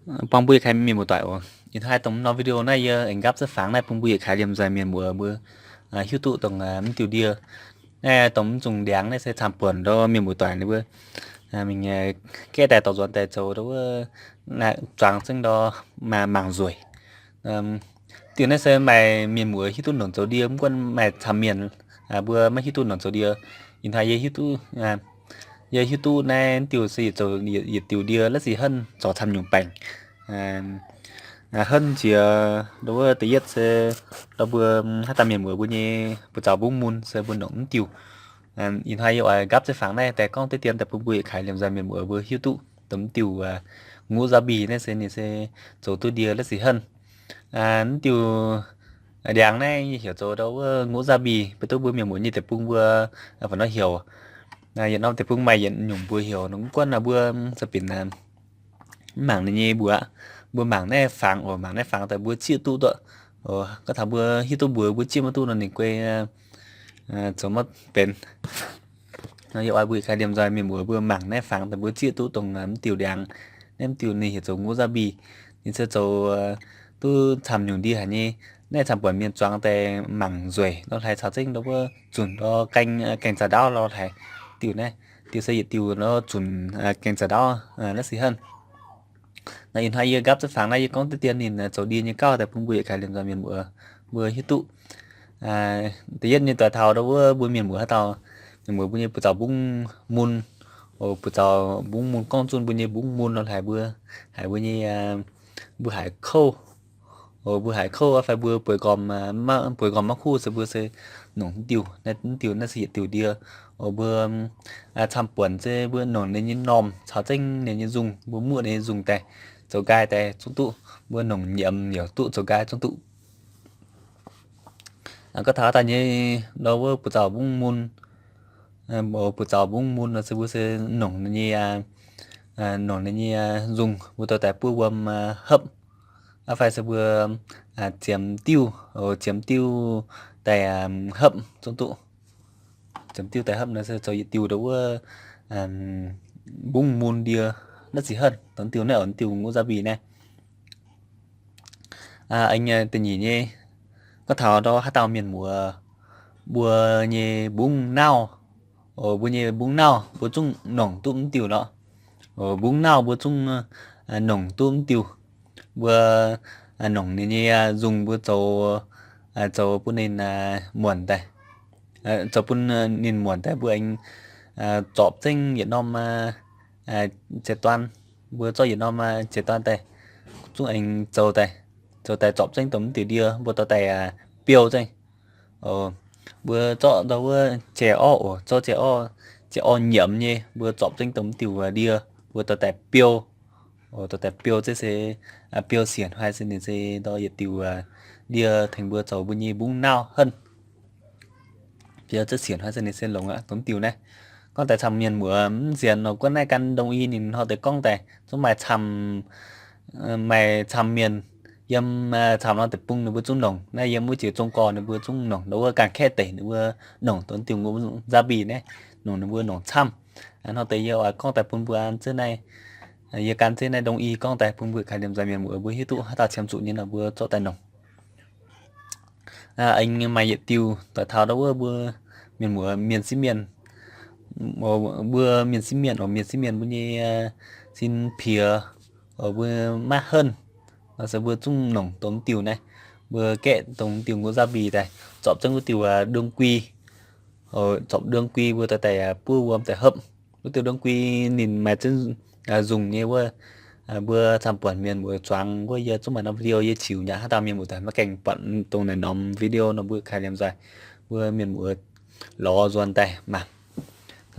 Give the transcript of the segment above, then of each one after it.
Buangh mbuo yietc kaaix mienh muoz-doic oc. Ih hnoi dongh norm video naaiv yie aengx nqaapv ziex fangx naaiv bun mbuo yietc kaaix liemh nzoih mienh muoz mbuo hiuv duqv dongh mv diuh ndie. Naaiv dongh mv zungh ndiangx naaiv se camv buonc ndau mienh muoz-doic ninh mbuo mingh gaeqv daaih dorh nzuonx daaih zoux ndau wuov zuangx zengv ndau mangc nzueic. Diuh naaiv se maaih mienh muoz hiuv duqv nongc zoux ndie, mv gunv maaih camv mienh mbuo maiv hiuv duqv nongc zoux ndie. Ih hnoi yie hiuv duqv, yie hiuv duqv naaiv diuh se yietc zoux yietc diuh ndie la'sic henv corc camv nyungc baengc. Henv jiex ndau wuov da'yietv se ndau mbuo haaix dauh mienh muoz mbuo nyei buoz zaux mbungv mun se mbuo nongc mv diuh. Ih hnoi yie oix nqaapv ziex fangx naaiv daaih gorngv deix dien daaih bun mbuo yietc kaaix liemh nzoih mienh muoz mbuo hiuv duqv dongh mv diuh ngutv nzauv mbih naaiv se ninh se zoux duqv ndie la'sic henv. Mv diuh ndiangx naaiv yie heuc zoux ndau wuov ngutv nzauv mbih, beiv duqv mbuo mienh muoz nyei deic-bung mbuo fai nor heuc. Yietc norm deic-bung maaih yietc nyungc mbuox heuc nor, mv gunv mbuo se binc mv mangc ninh nyei mbuox, mbuo mangc naaiv fangx oc, mangc naaiv fangx daaih mbuo zieqv duqv duqv. Gorngv taux mbuo hiuv duqv mbuox mbuo zieqv maiv duqv nor ninh guei zoux maiv benx. Yie oix mbuo yietc kaaix liemh nzoih mienh muoz mbuo mangc naaiv fangx daaih mbuo zieqv duqv dongh mv diuh ndiangx. Naaiv mv diuh ninh heuc zoux ngutv nzauv mbih. Ninh se zoux duqv camv nyungc ndie haic nyei. Naaiv camv buonc mienh zuangx daaih mangc nzueic nor hlaaix caux zengv ndau wuov zunc ndau gaeng, gaeng za'ndaauv nor hlaaix. Diuh naaiv diuh se yietc diuh nor zunc gaeng za'ndaauv la'sic henv. Naaiv ih hnoi yie nqaapv ziex fangx naaiv yie gorngv deix dien ninh zoux ndie nyei gauh daaih bun mbuo yietc kaaix liemh nzoih mienh muoz mbuo hiuv duqv. Da'yietv nyei doix taux ndau wuov mbuo mienh muoz haaix dauh, mienh muoz mbuo nyei buoz zaux mbungv mun, buoz zaux mbungv mun gorngv zunh mbuo nyei mbungv mun nor hlaaix mbuo, haiz mbuo nyei, mbuo haiz kouv, mbuo haiz kouv fai mbuo bueix nqormh, bueix nqormh maiv kuv se mbuo se nongc mv diuh, mv diuh naaiv se yietc diuh ndie. Mbuo camv buonc se mbuo nongc ninh nyei normh caux zengv ninh nyei nzung, mbuo muoqv ninh nyei nzung daaih zoux nqaai daaih zungv duqv, mbuo nongc nyiemz yaac duqv zoux nqaai zungv duqv. Gorngv taux daaih nyei ndau wuov buoz zaux mbungv mun, buoz zaux mbungv mun nor se mbuo se nongc ninh nyei, nongc ninh nyei nzung mbuo dorh daaih buov wuom hopv. Fai se mbuo ziemx diuh, ziemx diuh daaih hopv zungv duqv. Ziemx diuh daaih hopv nor se zoux yietc diuh ndau wuov mbungv mun ndie naaiv zic henv, dongh diuh naaiv oc, diuh ngutv nzauv mbih naaiv. Aengx da'nyeic nyei, gorngv taux ndau haaix dauh mienh muoz mbuo nyei mbungv nauv, mbuo nyei mbungv nauv mbuo zungv nongc duqv mv diuh nor. Mbungv nauv mbuo zungv nongc duqv mv diuh. Mbuo nongc ninh nyei nzung mbuo zoux, zoux bun ninh muonc daaih, zoux bun ninh muonc daaih mbuo aengx zorpc zengv yietc norm ziex duan, mbuo zorqv yietc norm ziex duan daaih, zungv aengx zoux daaih, zoux daaih zorpc zengv dongh mv diuh ndie mbuo dorh daaih biou zengv. Mbuo zorqv ndau wuov jai orv oc, zorqv jai orv, jai orv nyiemz nyei mbuo zorpc zengv dongh mv diuh ndie mbuo dorh daaih biou. Dorh daaih biou zengv se biou siec hnoi se ninh se ndau yietc diuh ndie tengx mbuo zoux mbuo nyei mbungv nauv henv. Biou zengv siec hnoi se ninh se longx aqv, dongh mv diuh naaiv. Gorngv daaih camv mienh muoz mv nzienx nor, guonv naaiv gan đông y ninh hnoi deix gorngv daaih zungv maaih camv, maaih camv mienh yiem camv norm deic-bung ninh mbuo zungv nongc. Naaiv yiem wuov jiex Zong Gorx ninh mbuo zungv nongc, ndau wuov Ganh Kaeqv deic ninh mbuo nongc dongh diuh ngutv nzauv mbih naaiv, nongc ninh mbuo nongc camv. Hnoi deix yie oix gorngv daaih bun mbuo an zengv naaiv, yie gan zengv naaiv đông y gorngv daaih bun mbuo kaaix liemh nzoih mienh muoz mbuo hiuv duqv haaix dauh qiemx zuqc nyei nor mbuo zorqv daaih nongc. Aengx maaih yietc diuh doix taux ndau wuov mbuo mienh muoz mienh sieqv mienh, mbuo mienh sieqv mienh oc, mienh sieqv mienh mbuo nyei sin piex oc, mbuo maiv henv, se mbuo zungv nongc dongh diuh naaiv, mbuo gaeqv dongh diuh ngutv nzauv mbih daaih, zorpc zengv wuov diuh đương quy, zorpc đương quy mbuo dorh daaih buov wuom daaih hopv. Wuov diuh đương quy ninh maaih zengv nzung nyei wuov, mbuo camv buonc mienh muoz zuangx wuov yie zungv maaih norm video yie qiux nyanc haaix dauh mienh muoz daaih maiv gaengh buatc dongh naaiv norm video nor mbuo kaaix liemh nzoih mbuo mienh muoz lorz nzuonx daaih mangc.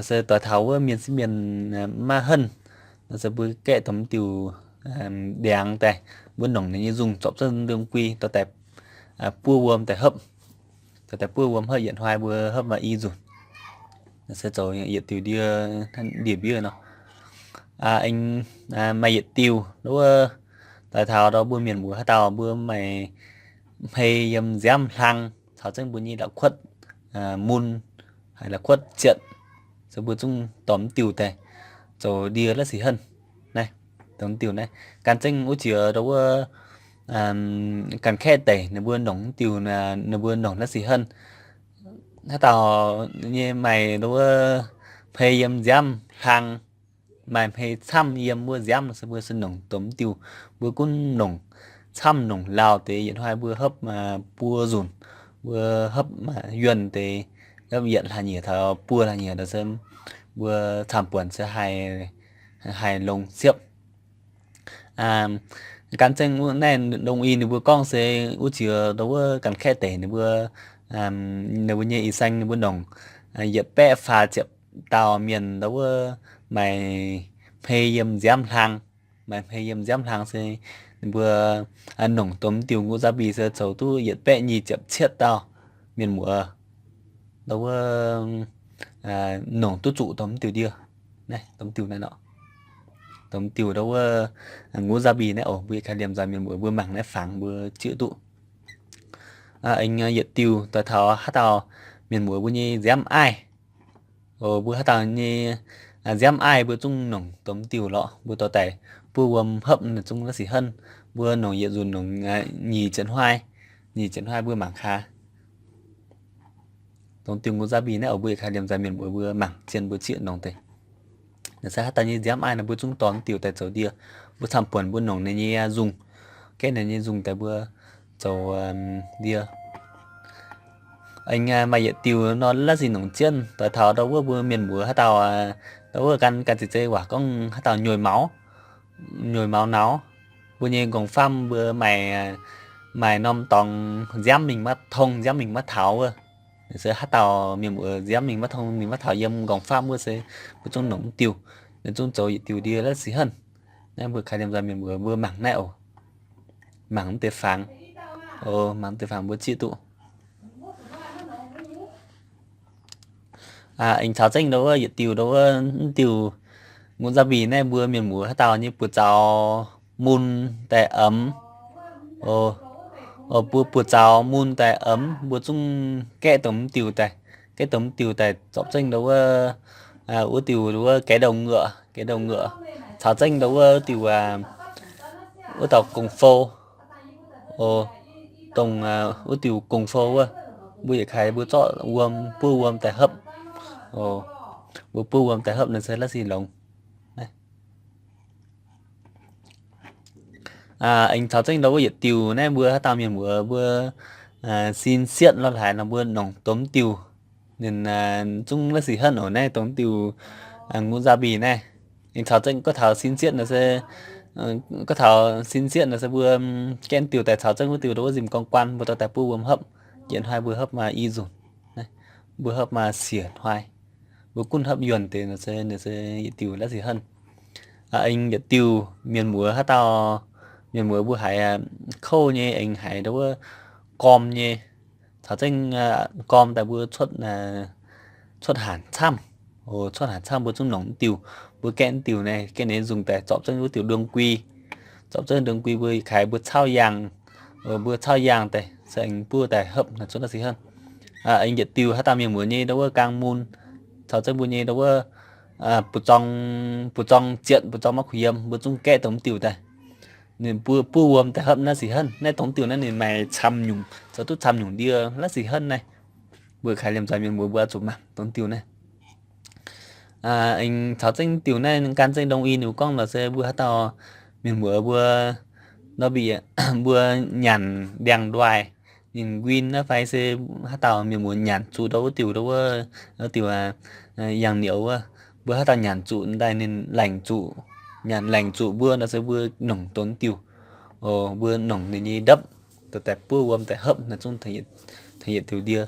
Se doix taux wuov mienh sieqv mienh maiv henv, se mbuo gaeqv dongh diuh ndiangx daaih, mbuo nongc ninh nyei nzung zorpc zengv đương quy dorh daaih buov wuom daaih hopv. Dorh daaih buov wuom hopv yietc hnoi mbuo hopv maaih i nzunc. Se zoux yietc diuh ndie, ndie-mbiev nor. Aengx maaih yietc diuh wuov, doix taux ndau mbuo mienh muoz haaix dauh mbuo maaih hmei yiem nziaamv hlang caux zengv mbuo nyei la'kuotv mun, haiz la'kuotv zietc, se mbuo zungv dorh mv diuh daaih zoux ndie la'sic henv naaiv. Dongh diuh naaiv gan zengv wuov jiex ndau wuov ganh kaeqv deic ninh mbuo nongc diuh, ninh mbuo nongc naaiv sic henv. Haaix dauh nyei maaih ndau wuov hmei yiem nziaamv hlang, maaih hmei camv yiem wuov nziaamv se mbuo se nongc dongh diuh. Mbuo gunv nongc camv nongc lauh deix yietc hnoi mbuo hopv buo nzunc, mbuo hopv yuonh deix, hopv yietc hlaax nyieqc taux buo hlaax nyieqc se mbuo camv-buonc se haih longx siepv. Gan zengv wuov naaiv đông y ninh mbuo gorngv se wuov jiex ndau wuov ganh kaeqv deic ninh mbuo, ninh mbuo nyei ih saeng ninh mbuo nongc yietc baeqv faah ziepc dauh mienh ndau wuov maaih hmei yiem nziaamv hlang. Maaih hmei yiem nziaamv hlang se ninh mbuo nongc dongh diuh nqox nzaa-mbi se zoux duqv yietc baeqv nyic ziepc cietv dauh mienh muoz ndau wuov nongc duqv zuqc dongh diuh ndie. Naaiv dongh diuh naaiv nor, dongh diuh ndau wuov nqox nzaa-mbi naaiv oc. Mbuo yietc kaaix liemh nzaaih mienh muoz mbuo mangc naaiv fangx mbuo zieqv duqv. Aengx yietc diuh doix taux haaix dauh mienh muoz mbuo nyei nziaamv aiv. Mbuo haaix dauh nyei nziaamv aiv mbuo zungv nongc dongh diuh lorqc. Mbuo dorh daaih buov wuom hopv ninh zungv naaiv sic henv. Mbuo nongc yietc nzunc nongc nyic ziepc hnoi, nyic ziepc hnoi mbuo mangc gaax. Dongh diuh nqox nzaa-mbi naaiv oc. Mbuo yietc kaaix liemh nzaaih mienh muoz mbuo mangc zien mbuo zieqv nongc deix. Naaiv se haaix dauh nyei nziaamv aiv naaiv mbuo zungv dorh diuh daaih zoux ndie. Mbuo camv-buonc mbuo nongc ninh nyei nzungh, gaeqv ninh nyei nzungh daaih mbuo zoux ndie. Aengx maaih yietc diuh nor laav sic nongc jienv doix taux ndau wuov mbuo mienh muoz haaix dauh ndau wuov gan gan zeiz zeiz waac gorngv haaix dauh nyuoih maux, nyuoih maux nauz. Mbuo nyei nqongh faam mbuo maaih, maaih norm dorngx nziaamv mingh maiv tong, nziaamv mingh maiv taux wuov. Se haaix dauh mienh muoz nziaamv mingh maiv tong mingh maiv taux yiem nqongh faam wuov se mbuo zungv nongc diuh, ninh zungv zoux yietc diuh ndie laav sic henv. Naaiv mbuo kaaix liemh nzaaih mienh muoz mbuo mangc naaiv oc. Mangc mv deix fangx, mangc mv deix fangx mbuo zieqv duqv. Aengx caux zengv ndau wuov yietc diuh ndau wuov mv diuh nqox nzaa-mbi naaiv mbuo mienh muoz haaix dauh nyei buoz-zaux mun daaih emx. Mbuo buoz-zaux mun daaih emx mbuo zungv gaeqv dongh mv diuh daaih, gaeqv dongh mv diuh daaih zorpc zengv ndau wuov, wuov diuh ndau wuov gaeqv ndouh ngeuoqc, gaeqv ndouh ngeuoqc. Caux zengv ndau wuov diuh, wuov dauh gong-fou, dongh wuov diuh gong-fou wuov, mbuo yietc kaaix mbuo zorqv wuom, buov wuom daaih hopv. Mbuo buov wuom daaih hopv naaiv se laav sic longx. Aengx caux zengv ndau wuov yietc diuh naaiv mbuo haaix dauh mienh muoz mbuo sin sietv lorh haaix nor mbuo nongc dongh diuh, ninh zungv laav sic henv oc. Naaiv dongh diuh nqox nzaa-mbi naaiv. Aengx caux zengv gorngv taux sin sietv nor se, gorngv taux sin sietv nor se mbuo gaeqv diuh daaih caux zengv wuov diuh ndau wuov nzimh gorngv guaan mbuo dorh daaih buov wuom hopv. Yietc hnoi mbuo hopv maaih i nzunc, mbuo hopv maaih siec hnoi. Mbuo gunv hopv yuonh deix nor se ninh se yietc diuh laav sic henv. Aengx yietc diuh mienh muoz haaix dauh, mienh muoz mbuo haiz kouv nyei aengx haiz ndau wuov gorm nyei, caux zengv gorm daaih mbuo cuotv hanc camv. Cuotv hanc camv mbuo zungv nongc mv diuh, mbuo gaeqv mv diuh naaiv, gaeqv ninh nzungh daaih zorpc zengv wuov diuh đương quy. Zorpc zengv đương quy mbuo kaaix mbuo cauv yaangh, mbuo cauv yaangh daaih se aengx buov daaih hopv naaiv cuotv laav sic henv. Aengx yietc diuh haaix dauh mienh muoz nyei ndau wuov gaang mun, caux zengv mbuo nyei ndau wuov buoz-zorng, buoz-zorng zietc, buoz-zorng maiv kuh yiem, mbuo zungv gaeqv dongh mv diuh daaih. Ninh buov, buov wuom daaih hopv naaiv sic henv. Naaiv dongh diuh naaiv ninh maaih camv nyungc, zoux duqv camv nyungc ndie laav sic henv naaiv. Mbuo kaaix liemh nzaaih mienh muoz mbuo oix zuqc mangc dongh diuh naaiv. Aengx caux zengv diuh naaiv gan zengv ndongc i ninh gorngv lorqc se mbuo haaix dauh mienh muoz mbuo nor mbi mbuo nyanc ndiangx-nduaih, ninh nquin naaiv fai se haaix dauh mienh muoz nyanc zuqc ndau wuov diuh, ndau wuov diuh yangh niouz wuov, mbuo haaix dauh nyanc zuqc daaih ninh laengc zuqc, nyanc laengc zuqc mbuo nor se mbuo nongc dongh diuh. Mbuo nongc ninh nyei ndopv, dorh daaih buov wuom daaih hopv naaiv zungv tengx yietc diuh ndie,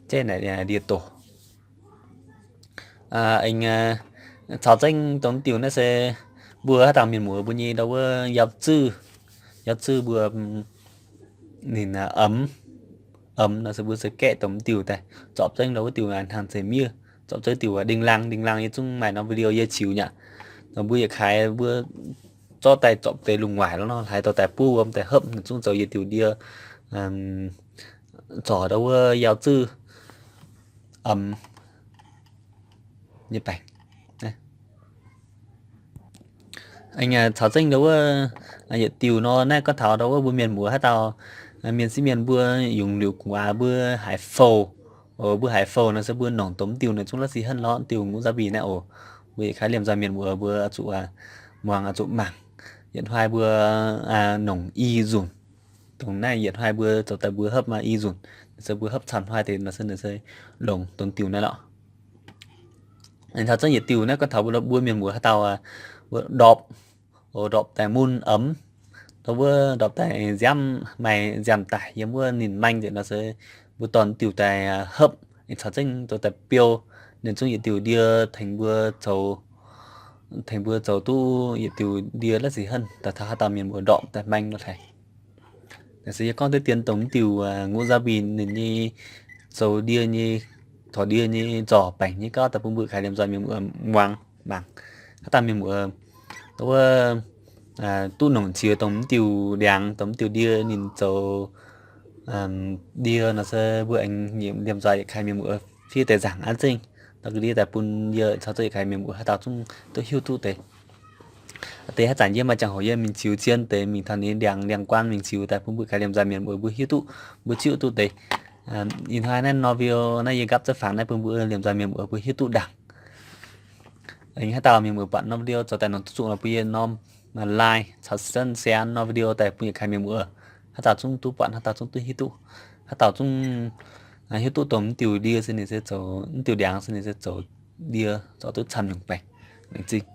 jaiv naaic ndie doc. Aengx caux zengv dongh diuh naaiv se mbuo haaix dauh mienh muoz mbuo nyei ndau wuov yauv zuiv, yauv zuiv mbuo ninh emx, emx nor se mbuo se gaeqv dongh diuh daaih, zorpc zengv ndau wuov diuh hnangv zeiz miev, zorpc zengv diuh đinh lăng, đinh lăng yie zungv maaih norm video yie qiux nyei aqv. Nor mbuo yietc kaaix mbuo zorqv daaih zorpc deix lungh waaic lorqc nor, haaix dorh daaih buov wuom daaih hopv naaiv zungv zoux yietc diuh ndie, zorc ndau wuov yauv zuiv emx nyei baengc. Aengx caux zengv ndau wuov yietc diuh nor, naaiv gorngv taux ndau wuov mbuo mienh muoz haaix dauh, mienh sieqv mienh mbuo yungz liuz gu'nguaaz mbuo haiz fouh, mbuo haiz fouh nor se mbuo nongc dongh mv diuh naaiv zungv la'sic henv lorqc, diuh ngutc nzauh mbic naaiv oc. Mbuo yietc kaaix liemh nzoih mienh muoz mbuo zuqc muangx zuqc mangc. Yietc hnoi mbuo nongc i nzunc, dongh naaiv yietc hnoi mbuo zoux daaih mbuo hopv maaih i nzunc, se mbuo hopv camv hnoi deix nor se longc dongh diuh naaiv lorqc. Taux zengv yietc diuh naaiv gorngv taux mbuo mienh muoz haaix dauh mbuo ndorpc, ndorpc daaih mun emx, ndau wuov ndorpc daaih nziaamv, maaih nziaamv daic yiem wuov ninh maeng nzengc nor se mbuo dorh diuh daaih hopv, caux zengv zoux daaih biou, ninh zungv yietc diuh ndie tengx mbuo zoux, tengx mbuo zoux duqv yietc diuh ndie la'sic henv. Daaih taux haaix dauh mienh muoz ndorpc daaih maeng nor hleix. Naaiv se yie gorngv deix dien dongh mv diuh ngutc nzauh mbic ninh nyei zoux ndie nyei, torc ndie nyei zorc baengc nyei gauv daaih bun mbuo kaaix liemh nzoih mienh muoz muangx mangc. Haaix dauh mienh muoz wuov duqv nongc qiex dongh mv diuh ndiangx, dongh mv diuh ndie ninh zoux ndie nor se mbuo aengx liemh nzoih kaaix mienh muoz fiev deix nzaangc an zengv, dorh ndie daaih bun yie caux zengv kaaix mienh muoz haaix dauh zungv duqv hiuv duqv deix. Deix haaix zanc yie maaih ziangh hoc yie mingh ziux zien deix, mingh taux ninh ndiangx ndiangx-guaan mingh ziux daaih bun mbuo kaaix liemh nzoih mienh muoz mbuo hiuv duqv, mbuo ziux duqv deix. Ih hnoi naaiv norm video naaiv yie nqapv za'fangx naaiv bun mbuo liemh nzoih mienh muoz mbuo hiuv duqv ndaangc. Haaix dauh mienh muoz buatc norm video zoux daaih nongc duqv zuqc nor bun yie norm like caux share norm video daaih bun yietc kaaix mienh muoz. Haaix dauh zungv duqv buatc, haaix dauh zungv duqv hiuv duqv, haaix dauh zungv hiuv duqv dongh mv diuh ndie se ninh se zoux, mv diuh ndiangx se ninh se zoux ndie zoux duqv camv nyungc baengc. Laengz zingh.